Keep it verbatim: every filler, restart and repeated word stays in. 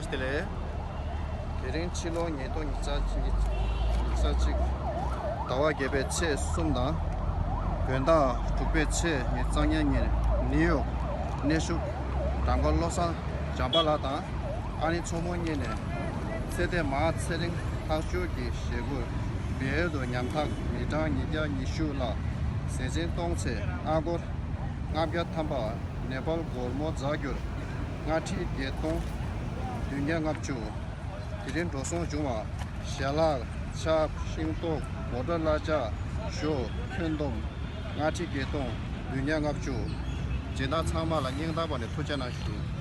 བདེ་ལེགས། དེ་རིང་ཕྱི་ལོ་ཉིས་སྟོང་ཉི་ཤུ་རྩ་གཅིག་ཟླ་བ་བརྒྱད་པའི་ཚེས་གསུམ་དང་། བོད་ཟླ་དྲུག་པའི་ཚེས་ཉི་ཤུ་རྩ་ལྔ་ཉིན་ནིའུ་ཡོག་གནས་བཞུགས་གྲངས་ཀ་བློ་བཟང་བྱམས་པ་ལགས་དང་ཨ་ནེ་མཚོ་མོ་གཉིས་ནས་ཚེ་འདས་མ་ཚེ་རིང་ལྷག་སྦྱོར་གྱི་ཞལ་བཀོད་བེད་དུ་ཉམ་ཐག་མི་གྲངས་ཉིས་བརྒྱ་ཉི་ཤུ་ལ་ཟས་སྦྱིན་གཏོང་ཚེ་ཨ་སྒོར་ལྔ་བརྒྱ་ཐམ་པ། ནེ་པཱལ་སྒོར་མོ་རྫ་འགྱུར་ལྔ་ཁྲི་བརྒྱད་སྟོང་བདུན་བརྒྱ་ལྔ་བཅུ། དེ་རིང་འགྲོ་སོང་བྱུང་བ། ཞལ་ལག་ཆབ། ཤིང་ཏོག་མོ་ཊ་གླ་ཆ། ཞོ། ཁྱོན་བསྡོམས་ལྔ་ཁྲི་བརྒྱད་སྟོང་བདུན་བརྒྱ་ལྔ་བཅུ། སྦྱིན་བདག་ཚང་མ་ལ་སྙིང་ཐག་པ་ནས་ཐུགས་རྗེ་གནང་ཞུ།